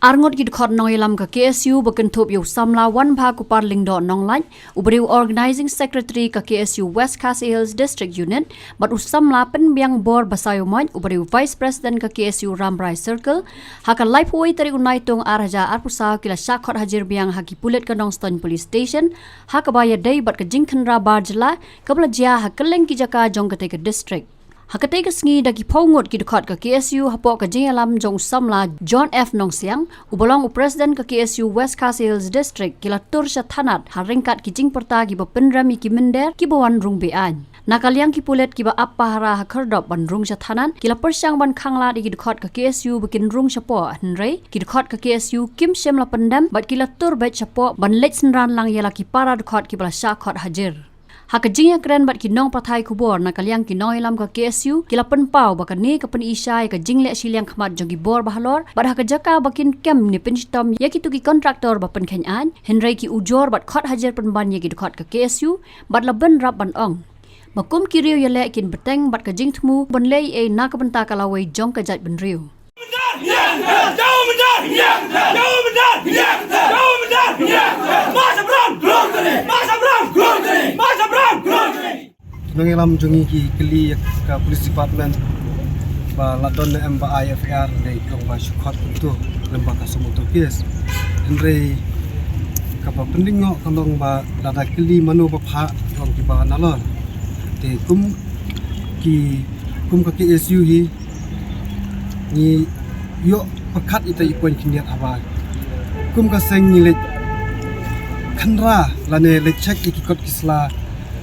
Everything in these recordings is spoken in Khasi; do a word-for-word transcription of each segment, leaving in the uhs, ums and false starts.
Arngut ki dkhot nongïalam ka K S U ba kynthup ïa u samla Wanbha Kupar Lyngdoh Nonglait, uba dei u Organizing Secretary ka K S U West Khasi Hills District Unit, bad u samla Pynbiang Bor Basaiawmoit, uba dei u Vice President ka K S U Rambrai Circle, ha ka laiphew tarik u Naitung ar hajar arphew saw ki la shah khot hajir biang ha ki pulit ka Nongstoiñ Police Station, ha kaba ïadei bad ka jingkhynra bar jylla kaba la jia ha kylleng ki jaka jong katei ka district. Ha katei ka sngi da ki phew ngut ki dkhot ka K S U hapoh ka jingïalam jong u samla John F Nongsiang, uba long u President ka K S U West Khasi Hills District, ki la tur sha thanat ha ryngkat ki jingpyrta kiba pynrem ïa ki mynder kiba wan rung be-aiñ. Na ka liang ki pulit kiba ap pahara ha khyrdop ban rung sha thanat, ki la pyrshang ban khanglad ïa ki dkhot ka K S U ba kin rung shapoh, hynrei ki dkhot ka K S U kim shym la pyndem bad ki la tur beit shapoh ban leit synran lang ïa la ki para dkhot kiba la shah khot hajir. Ha ka jingïakren bad ki nongpathai khubor na ka liang ki nongïalam ka K S U, ki la pynpaw ba kane ka pyni sha ïa ka jingleh shiliang khmat jong ki bor bahalor, bad ha ka jaka ba kin kem ne pynshitom ïa kito ki kontraktor ba pynkheiñ aiñ, hynrei ki ujor bad khot hajir pynban ïa ki dkhot ka K S U, bad la bynrap ban ong ba kum ki riew ïaleh kin bteng bad ka jingthmu ban leh ei na ka bynta ka lawei jong ka jaitbynriew. Nongïalam jong ngi ki kylli ïa ka police department ba la don ne em ba ai F I R, hynrei ki ong ba shu khot kumto lem bad ka suh motor case. Hynrei kaba pyndeng noh ka long ba lada kylli mano ba phah, ki ong kiba nalor. Te kum ki, kum ka K S U hi, ngi ïoh pyrkhat ïa ita i point khyndiat haba kum ka seng ngi leit khynra lane leit check ïa ki kot ki sla,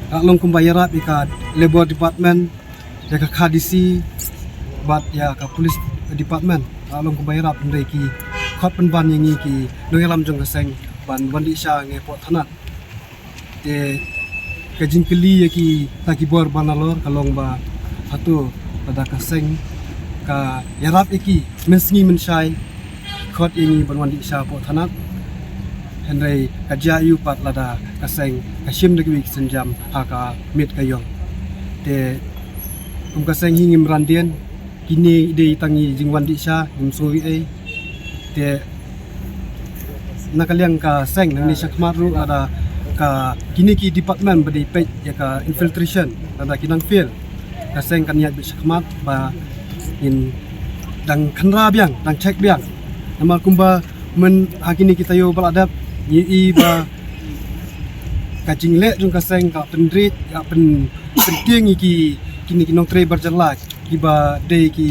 ka long kumba ïarap ïa ka Labour Department, ïa ka Kha D C, bad ïa ka Police Department, ka long kumba ïarap, hynrei ki khot pynban ïa ngi ki nongïalam jong ka seng ban wan dih sha ngi hapoh thanat. Te ka jingkylli ïa kita ki bor ba nalor ka long ba hato lada ka seng ka ïarap ïa ki mynsngi mynshai, khot ïa ngi ban wan dih sha hapoh thanat. Hynrei ka jia aïu pat lada ka seng ka shim da kiwei ki sienjam ha ka miet ka ïong. Te kum ka seng hi ngim ran dien, kine i dei tang i jingwan dih sha, ngim sngew ei ei. Te na ka liang ka seng nangne shakhmat ruh lada ka kine ki department ba dei peit ïa ka infiltration, lada ki nang fail, ka seng kan ïaid beit shakhmat ba ngin dang khynra biang, dang check biang. Namar kumba myn ha kine ki taïew ba la dep ngi i ba ka jingleh jong ka seng ka pynrit, ka pyn, pyntieng ïa ki, kine ki nongtrei bar jylla kiba dei ki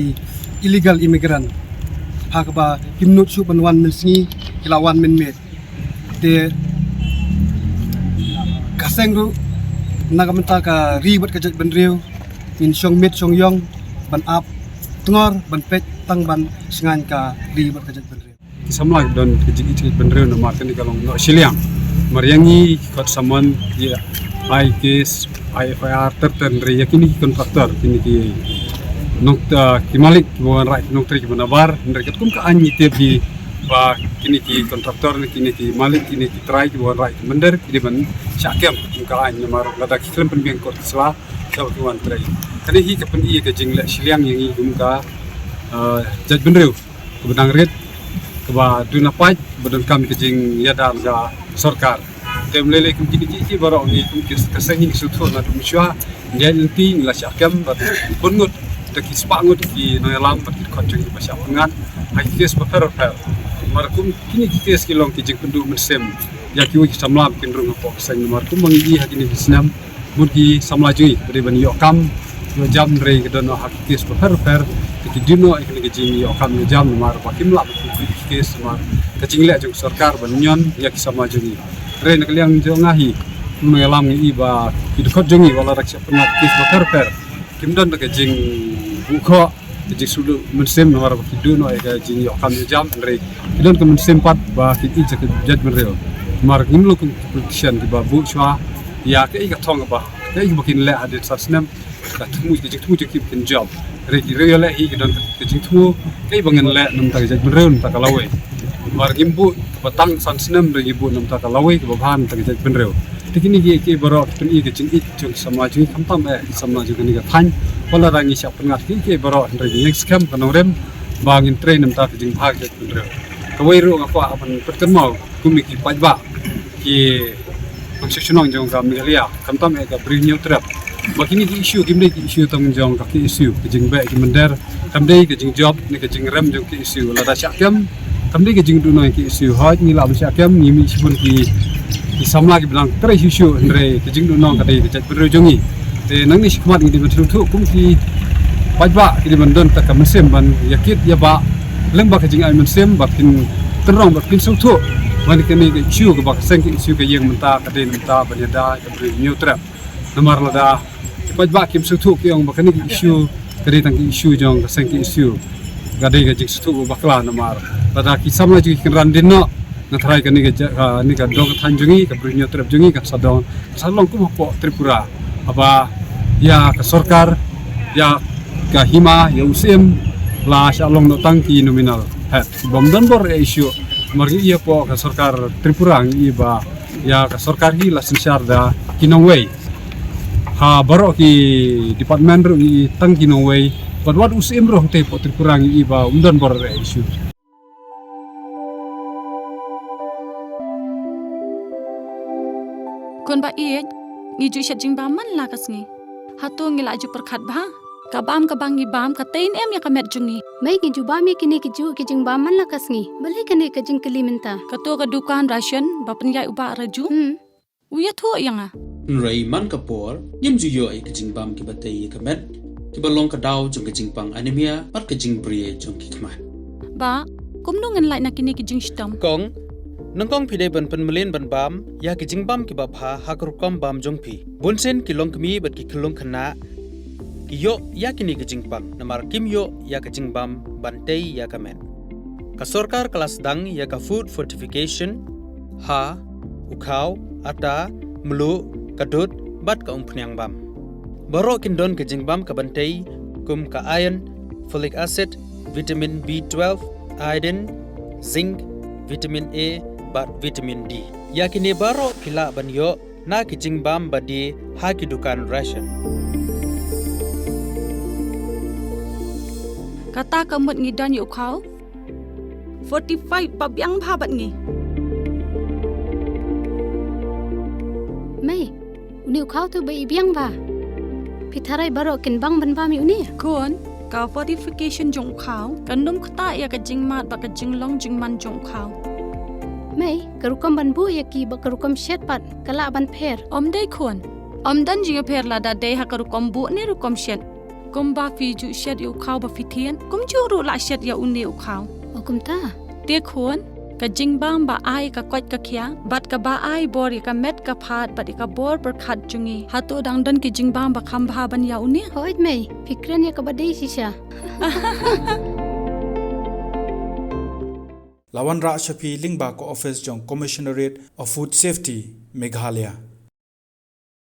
illegal immigrant. Ha kaba kim nud shuh ban wan mynsngi, ki la wan mynmiet. Te ka seng ruh na ka bynta ka ri bad ka jaitbynriew ngin shong miet shong ïong ban ap tngor ban peit tang ban shngaiñ ka ri bad ka jaitbynriew. Ki samla ki don ka jingïeit ka jaitbynriew namar kane ka long noh shiliang. Namar ïa ngi ki khot summon, ïa ai case, ai F I R ter ter, hynrei ïa kine ki contractor, kine ki nong, ah, ki malik kiba wanrah ki nongtrei kiba nabar, hynrei katkum ka aiñ ngi tip hi ba kine ki contractor ne kine ki malik, kine ki trai kiba wanrah ki mynder ki dei ban shah kem katkum ka aiñ namar lada ki khlem pynbiang kot ki sla, shah ba ki wan trei. Kane hi ka pyni ïa ka jingleh shiliang ïa ngi kum ka, ah, jaitbynriew kaba dang rit, kaba duna na paid, ba donkam ka jingïada na ka sorkar. Te ym lei lei kum kine ki, ki baroh ngi kum ki, ka seng ngi sngewthuh naduh mynshuwa, ngi ïaid lynti ngi la shah kem bad bun ngut, te ki spah ngut ki nongïalam bad ki dkhot jong ngi ba shah pynngat ha ki case bapher bapher. Namar kum kine ki case ki long ki jingpynduh mynsiem ïa kiwei ki samla ba kin rung hapoh ka seng, namar kumba ngi i ha kine ki snem, mut ki samla jong ngi ba dei ban ïoh kam ïoh jam, hynrei ki don noh ha ki case bapher bapher, te ki dei noh ïa kane ka jingïoh kam ïoh jam namar ba kim lah ban pynpoi ki case namar ka jingleh jong ka sorkar ban ñion ïa ki samla jong ngi. Hynrei na ka liang jong nga hi, kum nongïalam ngi i ba ki dkhot jong ngi wat la da ki shah pynngat ki case bapher bapher, kim don da ka jingbuh khoh, ka jingsngewduh mynsiem namar ba ki duh noh ïa ka jingïoh kam ïoh jam, hynrei ki don ka mynsiem pat ba ki ïeit ïa ka jaitbynriew. Namar ngim long kum ki politician kiba buh shuwa ïa kaei ka thong kaba, kaei kaba kin leh hadien san snem, ka thmu, ka jingthmu jong ki ba kin jop. Hynrei ki riew ïaleh hi ki don ka jingthmu kaei ba ngin leh na ka bynta ka jaitbynriew, na ka bynta ka lawei. Namar ngim buh kaba tang san snem, hynrei ngi buh namar ka lawei kaba bha namar ka jaitbynriew. Te kine kiei kiei baroh ki pyni ka jingïeit jong ki samla jong ngi, khamtam eh ki samla jong kane ka thaiñ. Wat la dang ngi shah pynngat kiei kiei baroh, hynrei ngi ïeng skhem ka nongrim ba ngin trei namar ka jingbha ka jaitbynriew. Kawei ruh nga kwah ban pynkynmaw kum ki paidbah, ki nongshong shnong jong ka Meghalaya, khamtam eh ka Bri Hynñiewtrep, ba kine ki issue kim dei ki issue tang jong ka K S U, ka jingbeh ki mynder, kam dei ka jingjop ne ka jingrem jong K S U. Lada shah kem, kam dei ka jingduhnong K S U. Hooid, ngi lah ban shah kem, ngi mih shibun ki, ki samla kiba dang trei shuh shuh, hynrei ka jingduhnong ka dei ka jaitbynriew jong ngi. Te nangne shakhmat ngi dei ban sngewthuh kum ki paidbah, ki dei ban don tang ka mynsiem ban ïakit ïabah lyngba ka jingai mynsiem, ba kin tyrong, ba kin sngewthuh ba kane ka issue kaba ka seng K S U ka ïeng mynta ka dei mynta ban ïada ïa ka Bri Hynñiewtrep. Namar lada ki paidbah kim sngewthuh, ki ong ba kane ka issue ka dei tang ka issue jong ka seng K S U, ka dei ka jingsngewthuh ba bakla. Namar lada ki samla jong ngi kin ran dien noh, nga tharai kane ka ja-, kane ka dong ka thaiñ jong ngi, ka Bri Hynñiewtrep jong ngi kan sa dong, kan sa long kum hapoh Tripura, haba ïa ka sorkar, ïa ka hima, ïa u Syiem, la shah long noh tang ki nominal head. Bym don bor eh issue. Namar ngi ïa hapoh ka sorkar Tripura ngi ïa ba ïa ka sorkar hi la synshar da ki nongwei. Ha baroh ki department ruh ngi tang ki nongwei. Bad wat u Syiem ruh te hapoh Tripura ngi ïa ba um don bor eh issue. Khun ba ïeit, ngi ju shet jingbam man la ka sngi. Hato ngi la ju pyrkhat bha? Ka bam kaba ngi bam ka tei ne em ïa ka met jong ngi? Mei, ngi ju bam ïa kine ki ju ki jingbam man la ka sngi. Balei kane ka jingkylli mynta? Kato ka dukan ration ba pynïaid u Bah Raju. Hmm. U ïathuh ïa nga. Hynrei man ka por, ngim ju ïoh ïa ka jingbam kiba tei ïa ka met, kiba long ka daw jong ka jingpang anemia, bad ka jingbri jong ki khmat. Bah, kumno ngin lait na kine ki jingshitom? Kong, nyngkong phi dei ban pynmlien ban bam ïa ki jingbam kiba bha ha ka rukom bam jong phi. Bunsien ki longkmie bad ki khyllung khynnah ki ïoh ïa kine ki jingpang namar kim ïoh ïa ka jingbam ban tei ïa ka met. Ka sorkar ka la sdang ïa ka food fortification ha u khaw, ata, mluh, ka dud, bad ka umphniang bam. Baroh kin don ka jingbam kaban tei kum ka iron, folic acid, vitamin B twelve, iodine, zinc, vitamin A, bad vitamin D. Ïa kine baroh phi lah ban ïoh na ki jingbam ba die ha ki dukan ration. Kata ka mut ngi don ïa u khaw fortified ba biang bha bad ngi. Mei, une u khaw to ba i biang bha. Phi tharai baroh kin bang ban bam ïa une? Khun, ka fortification jong u khaw kan ym ktah ïa ka jingmad bad ka jinglong jingman jong u khaw. Mei, ka rukom ban buh ïa ki bad ka rukom shet pat ka lah ban pher? Ym dei khun. Ym don jingpher lada dei ha ka rukom buh ne rukom shet. Kumba phi ju shet ïa u khaw ba phi thied, kumjuh ruh lah shet ïa une u khaw. O kumta? Te khun, ka jingbam ba ai ka koit ka khiah bad kaba ai bor ïa ka met ka phad bad ïa ka bor pyrkhat jong ngi, hato dang don ki jingbam ba kham bha ban ïa une? Hooid mei, phi kren ïa kaba dei shisha. La wanrah sha phi lyngba ka office jong Commissionerate of Food Safety, Meghalaya.